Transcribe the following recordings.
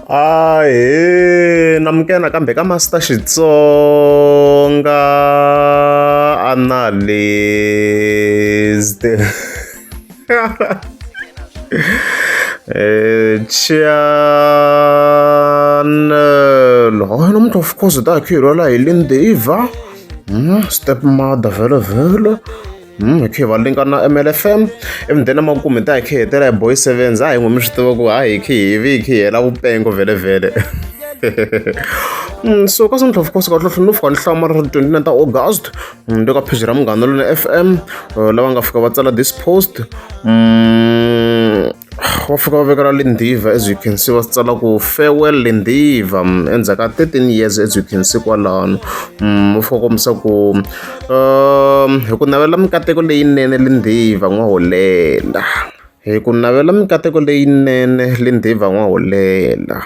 Ahee namukela nakambe ka Master Xitsonga Analyst channel hayi namuntlha of course hi ta hi kha hi lwela hi Lindiva step mother vhele vhele Hi kha hi va linka na M_L_F_M ivi then emakumu hi ta hi kha hi hetela hi boy sevens a hi n'wi mi swi tiva ku a hi khe hi vi hi khe hi hela vupengo vhele vhele so ka of course kahlehla no fika ni hlamala ra 29 ta August le ka page ra Munghana Lonene F_M lava nga fika va tsala this post Va fika va vekela Lindiva as you can see va tsala ku farewell Lindiva endzhaku ka 13 years as you can see kwalano va fika kombisa ku hi ku navela mikateko leyinene Lindiva n'waholela hi ku navela mikateko leyinene Lindiva n'waholela.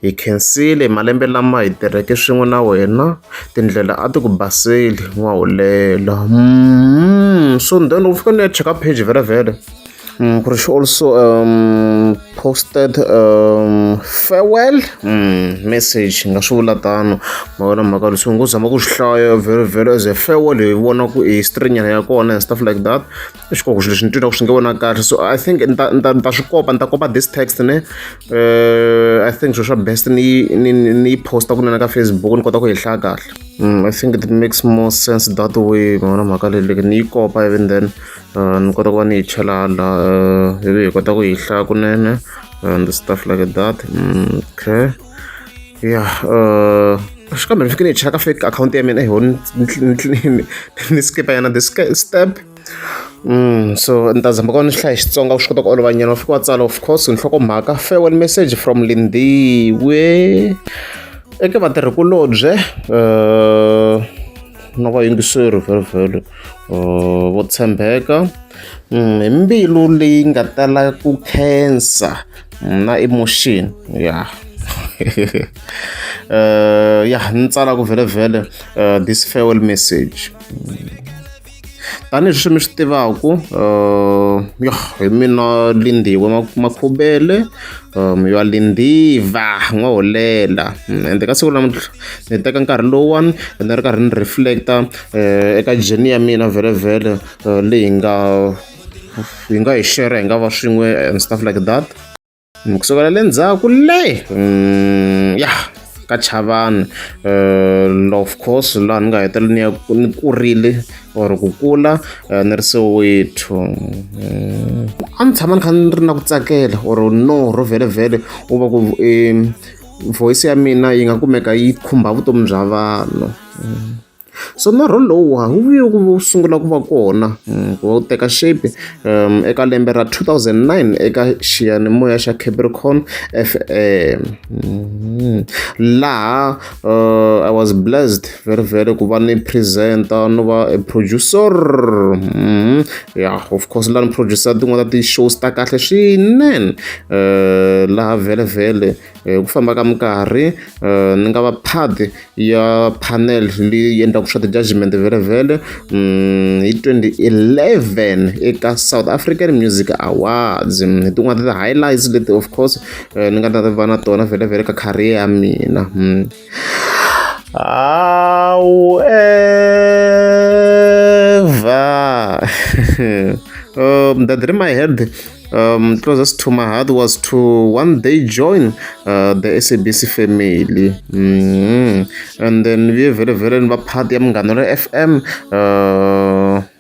Hi khensile malembe lama hi tirheke swin'we na wena tindlela a ti ku baseli n'waholela so then loko fika ni ya cheka page vhele vhele ku ri she also posted farewell message nga swi vula tano ma vona mhaka leswi ngo zama ku swi hlaya vhele vhele as a farewell hi vona ku i history nyana ya kona and stuff like that. I xikwembu swilo leswi ni twile ku swi nge vonaki kahle so I think ni ta ni ta ni ta swi kopa ni ta kopa this text ne I think swilo swa best ni yi ni ni yi post-a kunene ka Facebook ni kota ku yi hlaya kahle I think it makes more sense that way ma vona mhaka leyi loko ni yi kopa even then ni kota ku va ni yi chela hala ivi hi kota ku yi hlaya kunene and stuff like that okay ya xikambe ni fike ni yi chela ka fake akhawunti ya mina eho ni skip-a yana this step. So ni ta zama ku va ni swi hlaya hi Xitsonga swi kota ku olova nyana wa fika wa tsala of course nhlokomhaka farewell message from Lindiwe eka vatirhikulobye na vayingiseri vhele vhele vo tshembeka hi mbilu leyi nga tala ku khensa na emotion ya ya ni tsalaku vhele vhele this farewell message. Tanihi leswi mi swi tivaku ya hi mina Lindiwe Makhubele ya Lindiva N'waholela ende ka siku ra namuntlha ni teka nkarhi lowuwani ni ri karhi ni reflect-a eka journey ya mina vhele vhele leyi hi nga hi nga yi share hi nga va swin'we and stuff like that. Kusukela le ndzhaku le ya ka Chavani of course laha ni nga hetelela ni ya ni kurile or ku kula ni ri Soweto a ni tshama ni kha ni ri na ku tsakela or norho vhele vhele wu va ku voice ya mina yi nga kumeka yi khumba vutomi bya vanhu. So norho lowuwa wu vuye wu sungula ku va kona ku va wu teka shape eka lembe ra 2009 eka xiyanimoya xa Capricorn F_M laha I was blessed very very ku va ni presenter no va a producer ya of course laha ni producer tin'wana ta ti-shows ta kahle swinene laha vhele vhele hi ku famba ka minkarhi ni nga va part ya panel leyi endlaka swa ti-judgement vhele vhele hi 2011 eka South African Music Awards hi tin'wana ta ti-highlights leti of course ni nga ta va na tona vhele vhele ka career ya mina. However, the dream I had closest to my heart was to one day join the SABC family. And then we very very va part ya Munghana ra F_M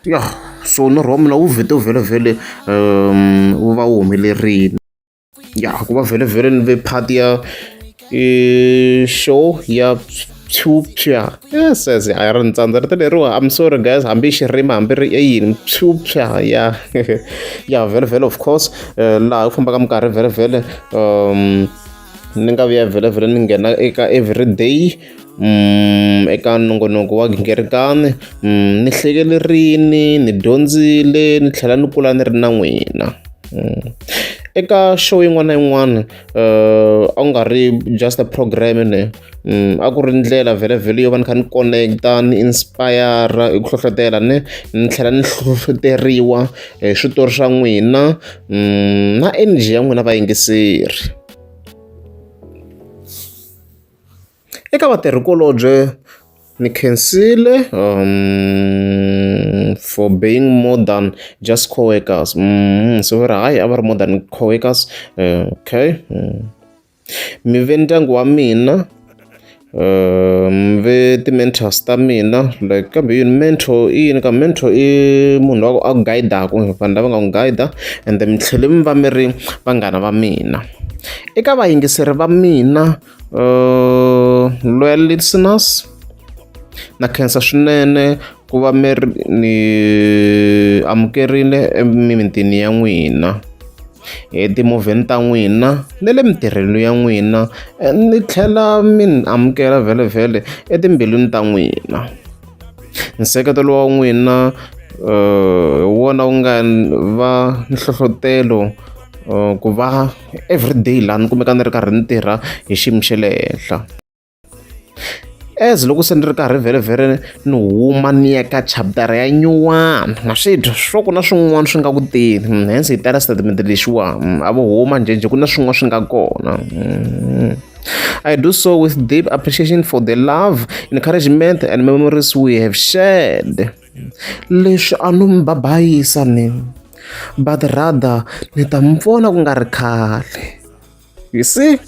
yeah so norho wa mina wu vhete wu vhele vhele wu va wu humelerile. Ya ku va vhele vhele ni ve part ya show ya Phyuphya yes yes a ri ni tsandza rito leriwa I'm sorry guys hambi xi rima hambi ri i yini Phyuphya ya ya vhele vhele of course laha ku famba ka minkarhi vhele vhele ni nga vuya vhele vhele ni nghena eka everyday eka nongonoko wa gingirikani ni hlekelerini ni dyondzile ni tlhela ni kula ni ri na n'wina. Eka show yin'wana na yin'wana a ku nga ri just a program ne a ku ri ndlela vhele vhele yo va ni kha ni connect-a ni inspire hi ku hlohlotela ne ni tlhela ni hlohloteriwa hi switori swa n'wina na energy ya n'wina vayingiseri. Eka vatirhikulobye ni khensile for being more than just co-workers. So va ri hayi a va ri more than co-workers. Okay. Mi ve ndyangu wa mina, mi ve ti-mentors ta mina like kambe yini mentor i yini ka mentor i munhu loyi a ku guide-aka vanhu lava nga n'wi guide and then mi tlhele mi va mi ri vanghana va mina. Eka vayingiseri va mina loyal listeners na khensa swinene ku va mi ri ni amukerile emimitini ya n'wina etimovheni ta n'wina na le mintirhweni ya n'wina ni tlhela mi ni amukela vhele vhele etimbilwini ta n'wina. Nseketelo wa n'wina hi wona wu nga va nhlohlotelo ku va everyday laha ni kumeka ni ri karhi ni tirha hi xiyimo xa le henhla. As loko se ni ri karhi vhele vhele ni huma ni ya ka chapter ya nyuwana na swi twa swa ku na swin'wana swi nga ku teni hence hi tala statement lexiwani a vo huma njhenjhe ku na swin'wana swi nga kona. I do so with deep appreciation for the love, encouragement and memories we have shared. Leswi a no mi babayisa ni but rather ni ta mi pfuna ku nga ri khale. You see?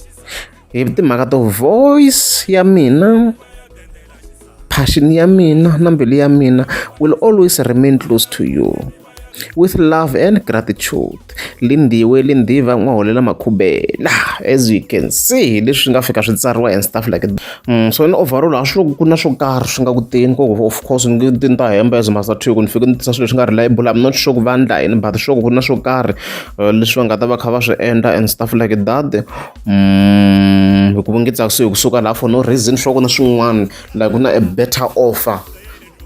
Hi timhaka to voice ya mina, passion ya mina na mbilu ya mina will always remain close to you with love and gratitude. Lindiwe Lindiva N'waholela Makhubela as you can see leswi nga fika swi tsariwa and stuff like that. So in overall a swi loko ku na swo karhi swi nga ku teni ku of course ni nge ti ni ta hemba as Master T ku ni fike ni tisa swilo leswi nga reliable I'm not sure ku va endla yini but sure ku na swo karhi leswi va nga ta va kha va swi endla and stuff like that. Hi ku va nge tsakisi hi kusuka laha for no reason sure ku na swin'wana like ku na a better offer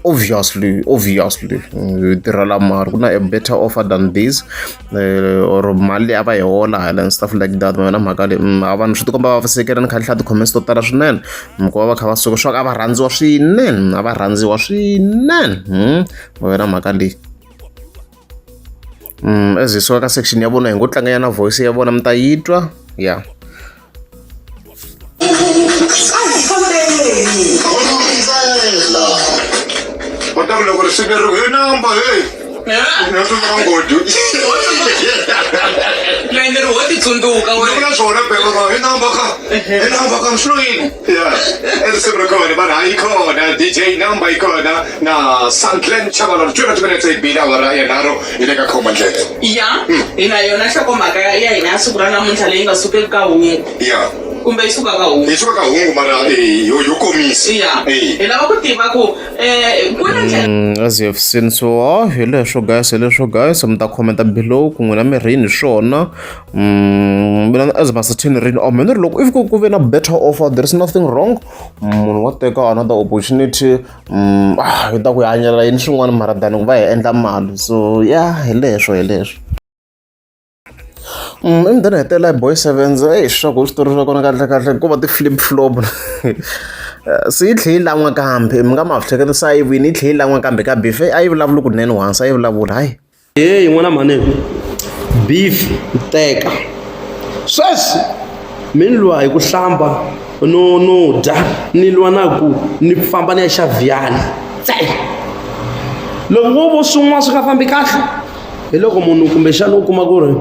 obviously obviously hi tirhela mali ku na a better offer than this or mali leyi a va yi hola hala and stuff like that ma na mhaka leyi a vanhu swi tikomba va vavisekile ni kha ni hlaya ti-comments to tala swinene ku va va kha va suka swa ku a va rhandziwa swinene a va rhandziwa swinene ma na mhaka leyi. As hi suka ka section ya vona hi ngo tlanga ya na voice ya vona mi ta yi twa ya. Kota ku loko ri siveriwe hi namba hey ngodi Layini ri ho ti tsundzuka ni vula swona beko hi namba ka hi namba ka swi lo yini ya risimu ri kona vanhu hayi kona DJ namba yi kona na Sandlen Chabalala 22 minutes yi bile awara ya nharhu hi le ka khoma ndlela Ya hi na yona nhlokomhaka ya hina ya siku ra namuntlha leyi nga sukeki ka hungu ya kumbe yi suka ka hungu yi suka ka hungu mara yo yo komisa ya hi lava ku tiva ku ku na ndlela As you have seen so oh, hi leswo guys hi leswo guys mi ta commenta below ku n'wina mi rini swona mina as Master T ni rini oh mina ni ri loko if ku ve na better offer there is nothing wrong munhu wa teka another opportunity hi ta ku hi hanyela yini swin'wana mara than ku va hi endla mali so ya hi leswo hi leswo. Ivi then hetelela hi Boy Sevens eyi swa ku switori swa kona kahle kahle ko va ti-flip flop se yi tlhe yi lan'wa kambe mi nga ma hleketa se a yi vuyini yi tlhe yi lan'wa kambe ka beef a yi vulavuli kunene once a yi vulavula hayi. Heyi n'wana mhani beef teka sweswi mi ni lwa hi ku hlamba no no dya ni lwa na ku ni famba ni ya xavhiyani ntsena loko wo vo swin'wana swi nga fambi kahle hi loko munhu kumbexana u kuma ku ri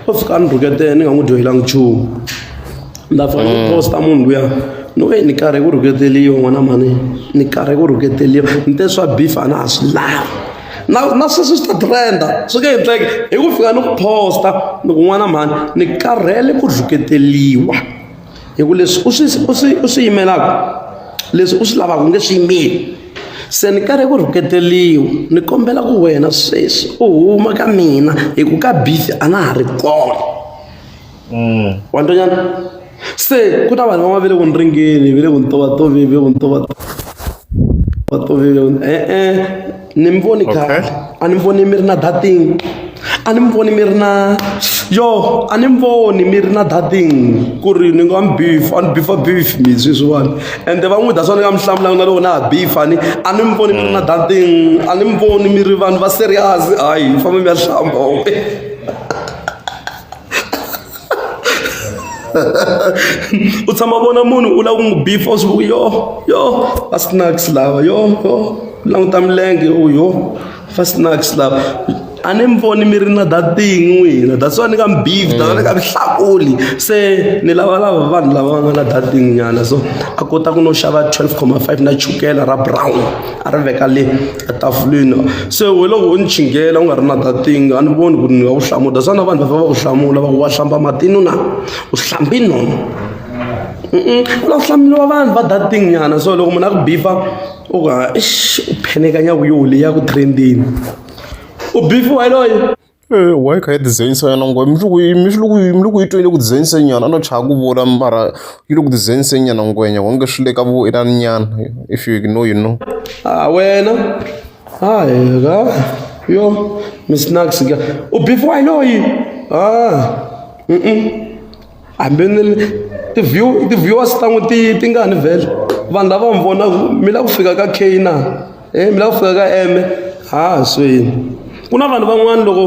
o fika a ni rhuketela ni nga n'wi dyohelanga nchumu ni ta fika ni posta munhu luya ni ku ni karhi ku rhuketeliwa n'wana mhani ni karhi ku rhuketeliwa ni te swa beef a na ha swi lavi na na sweswi swi ta trenda swi nge endleki hi ku fika ni ku posta ni ku n'wana mhani ni karhele ku rhuketeliwa hi ku leswi u swi u swi u swi yimelaka leswi u swi lavaka u nge swi yimeli se ni karhi ku rhuketeliwa ni kombela ku wena sweswi u huma ka mina hi ku ka beef a na ha ri kona wa ntwanyana se ku na vanhu van'wana va le ku ni ringeni va le ku ni tovatoveni va le ku ni tovatoveni e-e ni mi voni khale a ni mi voni mi ri na dating a ni mi voni mi ri na yo a ni mi voni mi ri na dating ku ri ni nga mi beef a ni beef beef mi sweswiwani ende va n'wi that's why ni nga mi hlamulanga na loko na ha beef ni a ni mi voni mi ri na dating a ni mi voni mi ri vanhu va serious hayi famba mi ya hlamba. U tshama vona munhu u lava ku n'wi bifa u swi ku yo yo va snacks lava yo yo languta milenge u yo va snacks lava a ni mi voni mi ri na that thing n'wina that's why ni nga mi beef that's why ni nga mi hlakuli se ni lava lava vanhu lava va nga na that thing nyana so a kota ku no xava 12,5 na chukela ra brown a ri veka le etafuleni se we loko u ni chinghela u nga ri na that thing a ni voni ku ni nga ku hlamula that's why na vanhu va fa va ku hlamula va ku wa hlamba matino na u hlambi nomu ku la ku hlamuriwa vanhu va that thing nyana so loko munhu a ku bifa u ku ix u pheneka nyaku yo leyi ya ku trendini u bifiwa hi loyi Eh, why kha yi dizayinisa yona ngwe mi mi loko yi twile ku dizayinisa nyana a no chava ku vula mara yi le ku dizayinisa nyana ngwenya wonge swi le ka vo inani nyana if you know you know a wena hayi ka yo miss Nax ka u bifiwa hi loyi a hambi ni ti-view ti-viewers ta n'wi ti ti ngani vhele vanhu lava mi vonaka mi lava ku fika ka K na e mi lava ku fika ka M ha swini ku na vanhu van'wani loko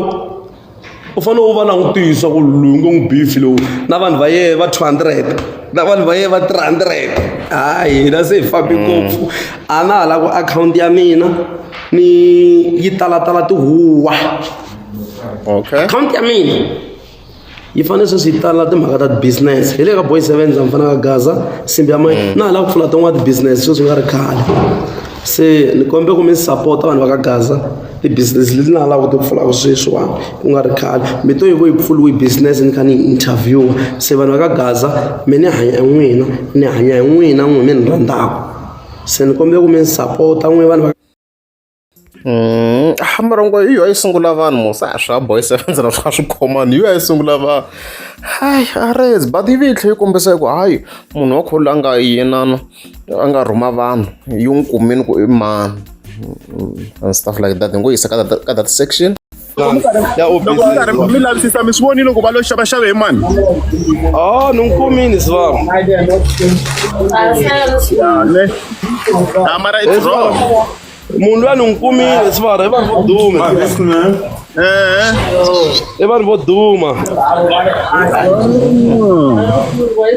u fanele u va langutisa ku loyi nge n'wi bifi lowu na vanhu va yehe va 200 na vanhu va yehe va 300 hayi hina se hi fambi ngopfu a na ha lava ku akhawunti ya mina ni yi talatala tihuwa okay akhawunti ya mina yi fanele sweswi yi tala timhaka ta ti-business hi le ka boy sevens mi fana ka gaza simbi ya mayi na ha lava ku pfula tin'wana ti-business sweswi nga ri khale se ni kombe ku mi sapota vanhu va ka gaza ti-business leti na ha lava ku ti pfulaka sweswiwani ku nga ri khale mi to yi vo yi pfuriwe business ni kha ni yi interviewa se vanhu va ka gaza mi ni hanya hi n'wina ni hanya hi n'wina n'wi mi ni rhandzaka se ni kombe ku mi ni sapota n'wi vanhu va Mara ngo hi yo a yi sungula vanhu musa a swa boy sevens na swa swi khomani hi yo a yi sungula vanhu hayi a rezi but yi vi yi tlhela yi kombisa ku hayi munhu wa khulu a nga yinana a nga rhuma vanhu yi n'wi kumini ku i mani and stuff like that hi ngo yisa ka that, ka that section ya loko mi karhi mi lavisisa mi swi vonile ku va lo xavaxava hi mani oh ni n'wi kumini sivava ne Ah, mara it's wrong munhu luya ni n'wi kumile sivara i vanhu vo duma eh i vanhu vo duma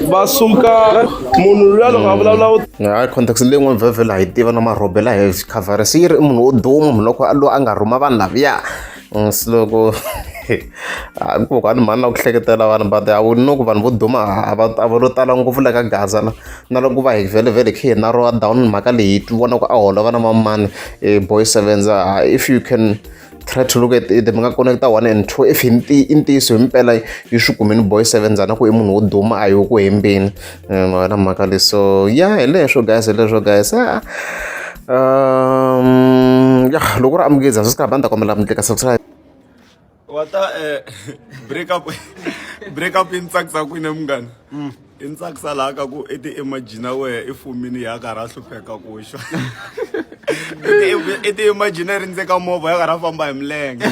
va suka munhu luya loko a vulavula u hayi context leyin'wana vhevhela hi tiva na marhobela hi khavhara se yi ri munhu wo duma munhu loko a lo a nga rhuma vanhu laviya se loko ku ku a ni mhani na ku hleketela vanhu but a wu no ku vanhu vo duma a va a va lo tala ngopfu la ka gaza na na loko va hi vhele vhele khe hi narrow down mhaka leyi hi vona ku a holova na mamani boy sevens if you can try to look at it mi nga connecta one and two if hi i ntiyiso hi mpela yi swi kumini boy sevens na ku i munhu wo duma a yi ku hembeni na mhaka leyi so ya hi leswo guys hi leswo guys ya loko ri amukeza swi ka ni ta kombela mi tlika subscribe wa ta break up break up yi ni tsakisa kwini munghana yi ni tsakisa laha ka ku i ti imagine wehe i fumini ya karhi a hlupheka ku xwa i ti imagine ri ndze ka movha ya karhi a famba hi milenge.